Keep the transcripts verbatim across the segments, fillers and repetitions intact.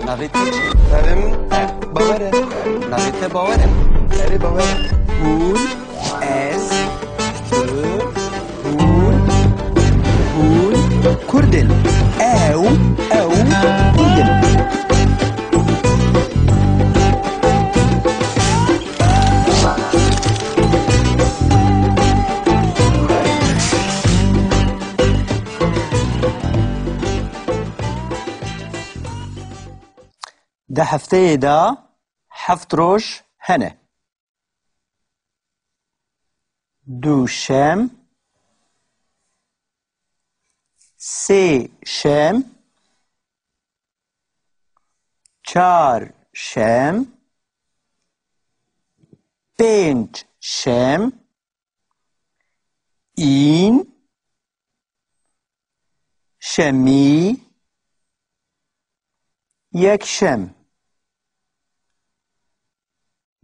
Navê te çi? Navê min Bawer e. Navê te Bawer e? Erê, Bawer e. Hûn, ez, tu, hûn, hûn Kurd in. Ew, ew Kurd in. Di hefteyê de heft roj hene. Duşem, sêşem, çarşem, pêncşem, în, şemî, yekşem,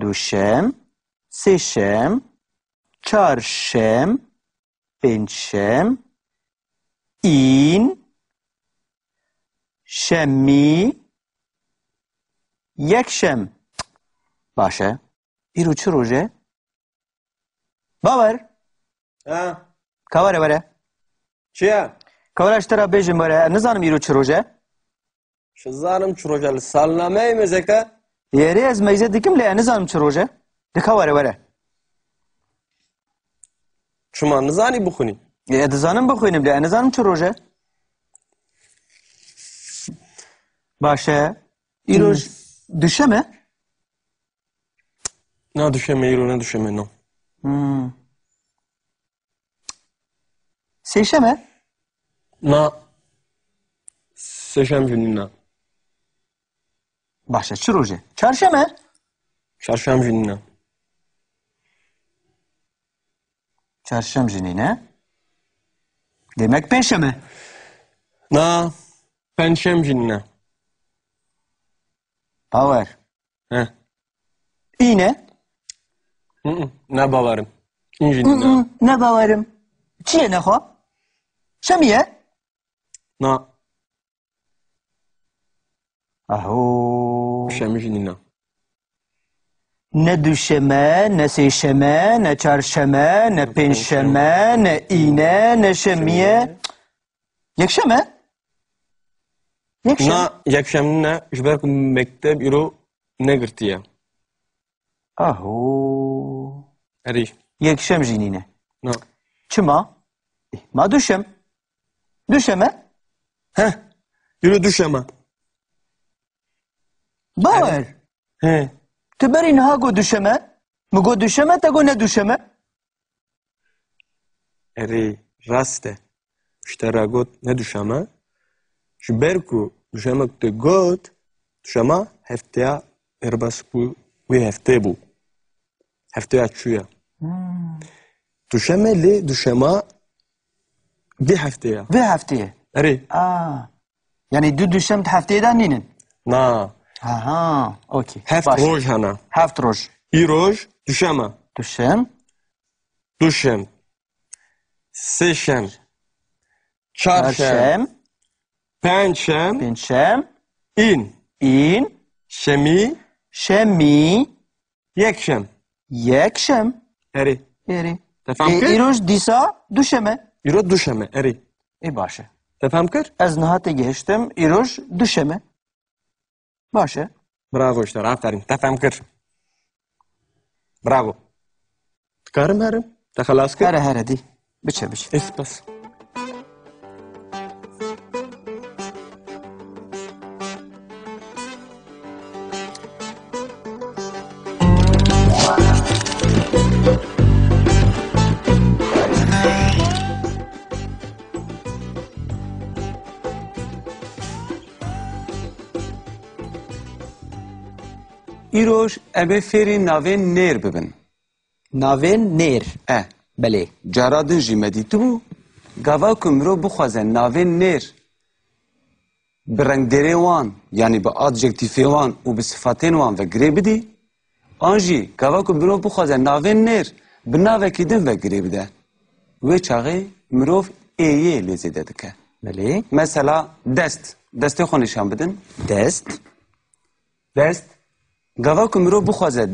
duşem, sêşem, çarşem, pêncşem, în, şemî, yekşem. Baş e. Îro çi roj e? Bawer. Ha? Ka were, were. Çi ye? Ka were, ji te re bêjim, were. Nizanim îro çi roj e? Ji zanim çi roj e, li salnameyê mêze ke? Erê, ez mêze dikim, lê ez nizanim çi roj e. Di ka were, were. Çima nizanî bixwînî? Ê, ez dizanim bixwînim, lê ez nizanim çi roj e. Baş e. Îroj Hmm. duşem e? Na duşem e, îro ne duşem e, no. Hmm. Sêşem e? Na. Sêşem jî nîne. Baş e, çi roj e? Çarşem e? Çarşem jî nîne. Çarşem jî nîne. Demek pêncşem e? Na. Pêncşem jî nîne. Bawer. He. În e? Hı hı, ne bawerim. În jî Hı nîne. hı, ne bawerim. Çi ye nexwe? Şemî ye? Na. Aho. Şemî jî nîne. Ne duşem e, ne sêşem e, ne çarşem e, ne pêncşem e, ne în e, ne şemî ye. Yekşem e? Yekşem. Na, yekşem nîne, ji ber ku mekteb îro negirtiye. Aho. Erê. Yekşem jî nîne. Na. Çima? Eh, ma duşem. Duşem e? Heh. Îro duşem e. Bawer. He. Tu berî niha got duşem e? Min got duşem e, te got ne duşem e? Erê, rast e. Ji te re got ne duşem e. Ji ber ku duşem e ku te got, duşema hefteya derbas bû, wê hefte bû. Hefteya çûye. Hmm. Duşem e lê duşema vê heftê ye. Vê heftê ye? Erê. A. Yanî du duşem di hefteyê de nînin? Na. Aha, okey. Heft Baş. roj hene. Heft roj. Îroj duşem e. Duşem. Duşem. Sêşem. Çarşem. Çarşem. Pêncşem. Pêncşem. În. În. Şemî. Şemî. Yekşem. Yekşem. Erê. Erê. Te fam Ê, kir? Îroj dîsa duşem e. Îro duşem e, erê. Ê, baş e. Te fam kir? Ez niha têgihiştim, îroj duşem e. Baş e. Bravo ji te re, aferîn. Te fem kir. Bravo. Dikarim herim? Te xelas kir? Here, here, dî. Biçe, biçe. Ê, spas. Îroj em ê fêrî navên nêr bibin. Navên nêr? E. Belê. Cara din jî me dîtibû, gava ku mirov bixwaze navên nêr bi rengdêrê wan, yanî bi adjektîfê wan û bi sifatên wan ve girê bidî, an jî gava ku mirov bixwaze navên nêr bi navekî din ve girê bide, wê çaxê mirov êyê lê zêde dike. Belê. Mesela dest. Destê xwe nîşan bidin. Dest. Dest. Gava ku mirov bixwaze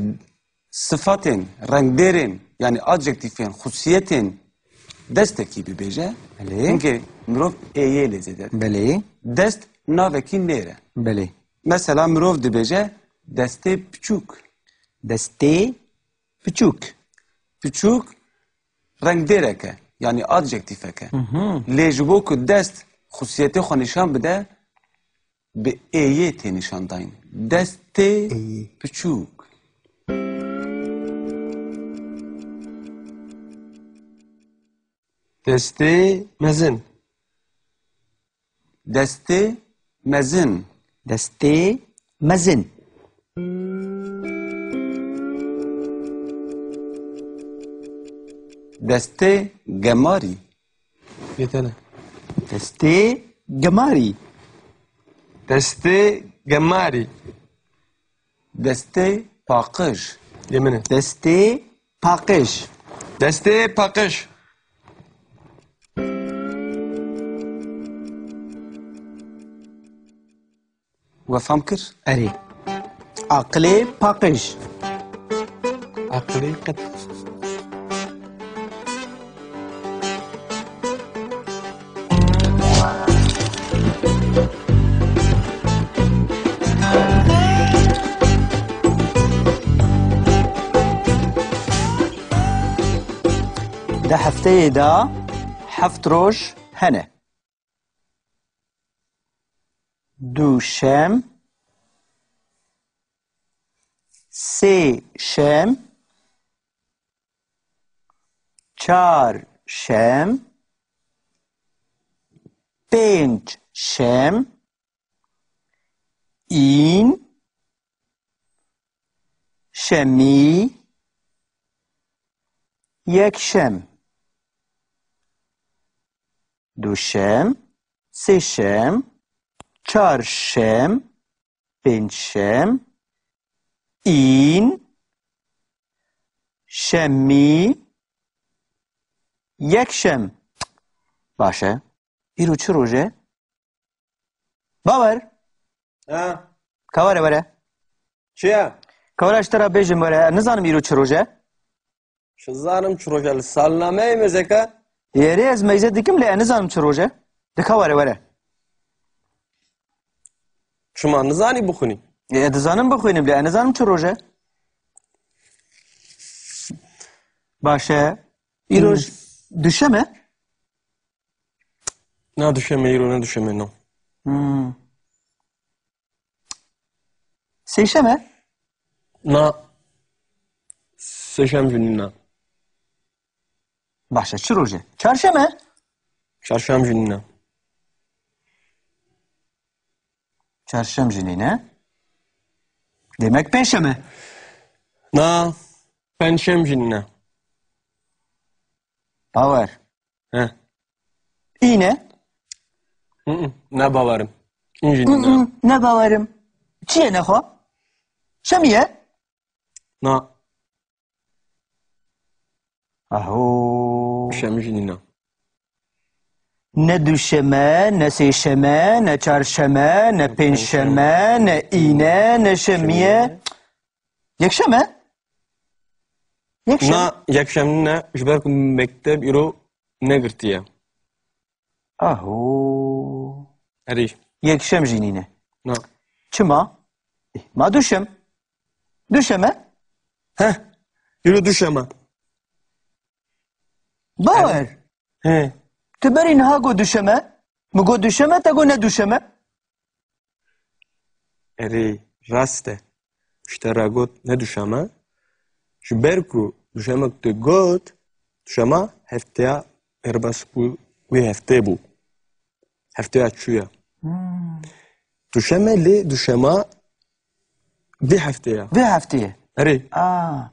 sifatên, rengdêrên, yanî adjektîfên, xusiyetên destekî bibêje, Belê. Hinkê mirov êyê lê zêde dike. Belê. Dest navekî nêr e. Belê. Mesela mirov dibêje destê piçûk. Destê piçûk. Piçûk rengdêrek e, yanî adjektîfek e. Hı hı. Lê ji bo ku dest xusiyetê xwe nîşan bide, bi êyê tê nîşan dayîn. Destê Êyê. Piçûk. Destê mezin. Destê mezin. Destê mezin. Destê gemarî. Yetene. Destê gemarî. Destê gemarî. Destê paqij. Yê min e. Destê paqij. Destê paqij. We fam kir? Erê. Aqilê paqij. Aqilê qet. Di hefteyê de heft roj hene. Duşem, sêşem, çarşem, pêncşem, în, şemî, yekşem, duşem, sêşem, çarşem, pêncşem, în, şemî, yekşem. Baş e. Îro çi roj e? Bawer. Ha. Ka were were. Çi ye? Ka were ji te re bêjim were. Ez nizanim îro çi roj e. Çi zanim çi roj e? Li salnameyê mêzeke. Yerê ez meyze dikim lê ez nizanim çi roj e. Dika were were. Çima nizanî bixwînî? Ê, ez dizanim bixwînim lê ez nizanim çi roj e. Baş e. Îro Hmm. duşem e? Na duşem e, îro ne duşem e, no. Hmm. Sêşem e? Na. Sêşem jî nîne. Baş e, çi roj e? Çarşem e? Çarşem jî nîne. Çarşem jî nîne. Demek pêncşem e? Na, pêncşem jî nîne. Bawer. He. Îne? Hı hı, ne bawerim. În jî Hı nîne. Hı, ne bawerim. Çi ye nexwe? Şemî ye? Na. Aho. Şemî jî nîne. Ne duşeme, ne sêşeme, ne çarşeme, ne pêncşeme, ne îne, ne şemî ye. Yekşem e? Yekşem. Na, yekşem nîne, ji ber ku mekteb îro negirtiye. Aho. Erê. Yekşem jî nîne. Na. Çima? Eh, ma duşem. Duşem e? Heh. Îro duşem e. Bawer. He. Tu berî niha got duşem e? Min got duşem e, te got ne duşem e? Erê, rast e. Ji te re got ne duşem e. Ji ber ku duşemek tu got, duşema hefteya erbas bû, wê heftê bû. Hefteya çûye. Hmm. Duşem e lê duşema vê heftê ye. Vê heftê ye. Erê. A.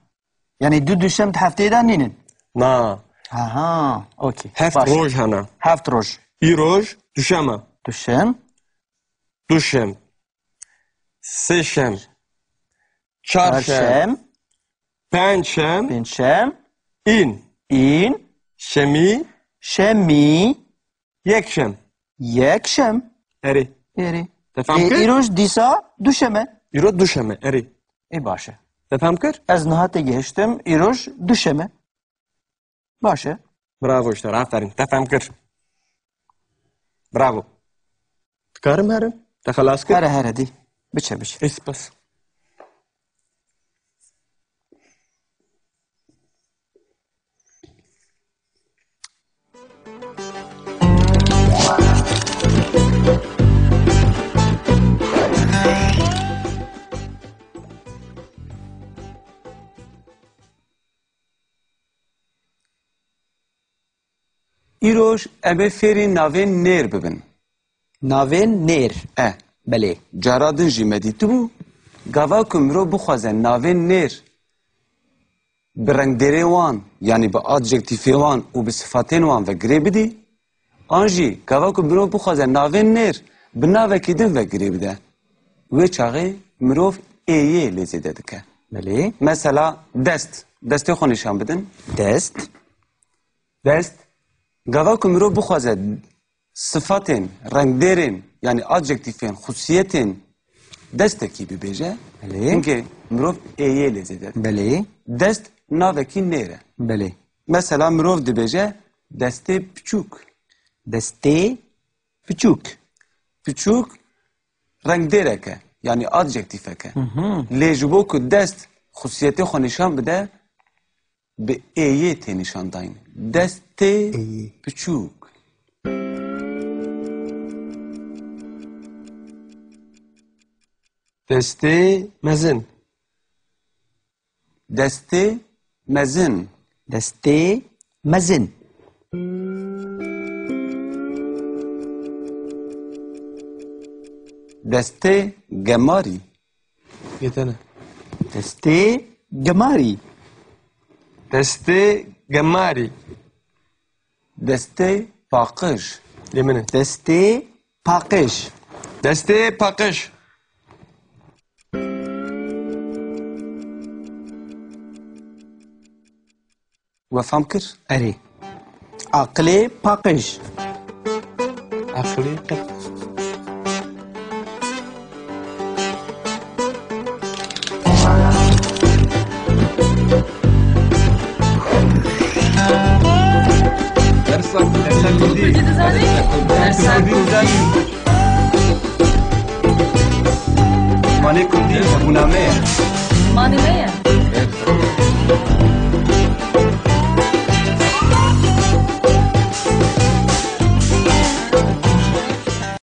Yanî du duşem di hefteyê de nînin? Na. Aha, okey. Heft Baş. Roj hene. Heft roj. Îroj duşem e. Duşem. Duşem. Sêşem. Çarşem. Çarşem. Pêncşem. Pêncşem. În. În. Şemî. Şemî. Yekşem. Yekşem. Erê. Erê. Te fam Ê, kir? Îroj dîsa duşem e. Îro duşeme, erê. Ê baş e. Te fem kir? Ez niha têgihiştim, îroj duşeme. Baş e. Bravo ji te re, aferîn. Te fem kir. Bravo. Dikarim herim? Te xelas kir? Here, here, dî. Biçe, biçe. Ê, spas. Îroj em ê fêrî navên nêr bibin. Navên nêr. E. Belê. Cara din jî me dîtibû, gava ku mirov bixwaze navên nêr bi rengdêrê wan, yanî bi adjektîfê wan û bi sifatên wan ve girê bidî, an jî gava ku mirov bixwaze navên nêr bi navekî din ve girê bide, wê çaxê mirov êyê lê zêde dike. Belê. Mesela dest. Destê xwe nîşan bidin. Dest. Dest. Gava ku mirov bixwaze sifatên, rengdêrên, yanî adjektîfên, xusiyetên destekî bibêje, Belê. Hinkê mirov êyê lê zêde dike. Belê. Dest navekî nêr e. Belê. Mesela mirov dibêje destê piçûk. Destê piçûk. Piçûk rengdêrek e, yanî adjektîfek e. Hı hı. Lê ji bo ku dest xusiyetê xwe nîşan bide, bi êyê tê nîşandayîn. Destê Êyê. Piçûk. Destê mezin. Destê mezin. Destê mezin. Destê gemarî. Yetene. Destê gemarî. Destê gemarî. Destê paqij. Lê min e. Destê paqij. Destê paqij. We fam kir? Erê. Aqilê paqij. Aqilê qet. Dersa, dersa kurdî. Kurdî dizanî? Dersa kurdî dizanî? Zimanê kurdî hebûna me ye. Zimanê me ye.